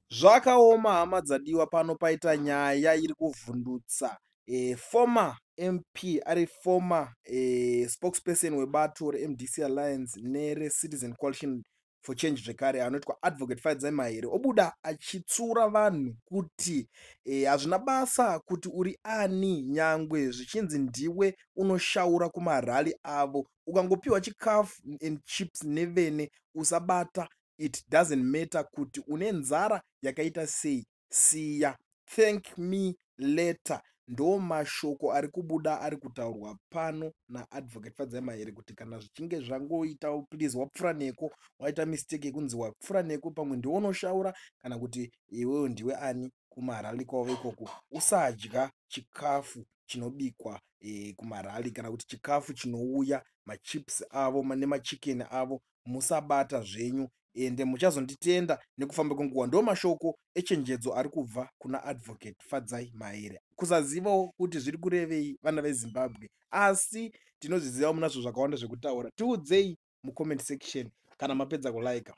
Zvakaoma hama dzadiwa, pano paita nyaya iri kuvhundutsa. Former MP ari former spokesperson webato reMDC Alliance nereCitizen Coalition for Change zvekare, anoitwa Advocate Fadzai Mahere, obuda achitsiura vanhu kuti hazvina basa kuti uri ani, nyangwe zvichinzi ndiwe unoshaura kumarally avo. Ukangopiwa chikafu and chips nevene, usabata. It doesn't matter kuti une nzara yakaita sei, siya. Thank me later. Ndo mashoko ari kubuda ari kutaurwa pano naAdvocate Fadzai Mahere kuti kana zvichinge zvangoita, please, wapfuura neko, waita mistake yekunzi wapfuura neko, pamwe ndiwe unoshaura kana kuti iwewe ndiwe ani kumarally kwavo ikoko, usadya chikafu chinobikwa kumarally kana kuti chikafu chinouya, machips avo nemachicken avo, musabata zvenyu, ende muchazonditenda nekufamba kwenguva. Ndo mashoko echenjedzo ari kubva kuna Advocate Fadzai Mahere. Kusazivawo kuti zviri kurevei, vana veZimbabwe, asi tinozviziva munazvo zvakawanda zvekutaura. Tiudzei mucomment section kana mapedza kulike.